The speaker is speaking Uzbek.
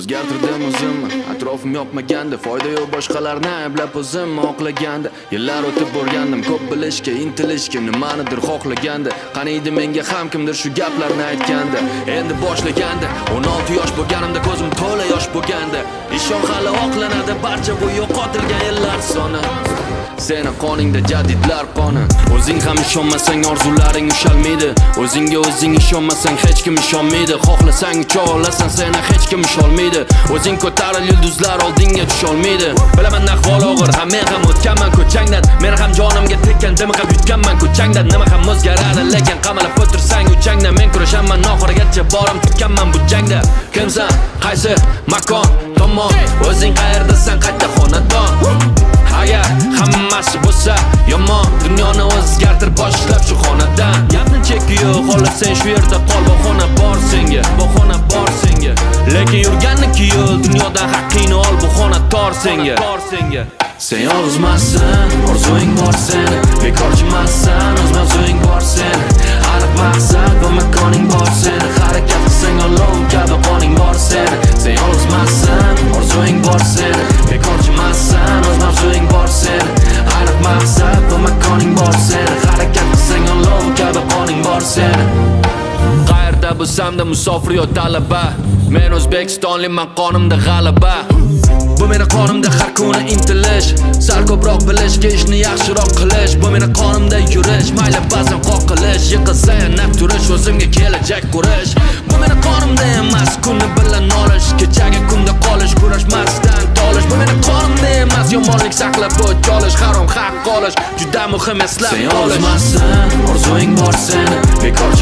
O'zgartirdim o'zimni, atrofim yoqmaganda. Foyda yo'q boshqalarni ayblab o'zimni oqlaganda. Yillar o'tib o'rgandim ko'p bilishga, intilishga, nimanidir xohlaganda. Qaniydi menga ham kimdir shu gaplarni aytganda. Endi boshlaganda 16 yosh bo'lganimda ko'zim to'la yosh bo'lganda. Ishon, hali oqlanadi barcha bu yo'qotilgan yillar soni. Seni qoningda jadidlar qoni. O'zing ham ishonmasang, orzularing ushalmaydi. O'zingga o'zing ishonmasang, hech kim ishonmaydi. Xohlasang ucha olasan, seni hech kim usholmaydi. O'zing ko'taril, yulduzlar oldingga tusholmaydi. Bilaman, ahvol og'ir, ham men ham o'tganman ko'changdan. Men ham jonimga tekkan dimiqib yutganman ko'changdan. Nima ham o'zgaradi, lekin qamalib o'tirsang uchangdan. Men kurashaman oxirigacha, borim tutganman bu jangda. Kimsan, qaysi makon tomon? O'zing qayerdasan, qayta xonadon? Agar hammasi bo'lsa yomon, dunyoni o'zgartir boshlab shu xonadan. Gapni cheki yo'q, xohlasang shu yerda qol. Bahona bor senga, bahona bor senga. Lekin yurganniki yo'l, dunyodan haqqingni ol. Bu xona tor senga, tor senga. Sen yolg'izmassan, orzuing bor seni. Bekorchi emassan, o'z mavzuing bor seni. Aniq maqsad va makoning bor seni. Harakat qilsang, olov kabi qoning bor seni. Sen yolg'izmassan, orzuing bor seni. Bekorchi emassan, o'z mavzuing bor seni. Aniq maqsad va makoning bor seni. Harakat qilsang, olov kabi qoning bor seni. Qayerda bo'lsamda, musofir yo talaba, men o'zbekistonliman, qonimda g'alaba. Bu meni qonimda har kuni intilish, sal ko'proq bilishga, ishni yaxshiroq qilish. Bu meni qonimda yurish, mayli ba'zan qoqilish. Yiqilsa yana turish, o'zimga kelajak qurish. Bu meni qonimda emas kuni bilan nolish, kechagi kunda qolish, kurashmasdan tolish. Bu meni qonimda emas yomonlik saqlab o'ch olish, harom haq olish. Juda muhim eslab Sen qolish. yolg'izmassan, orzuing bor seni. Bekorchi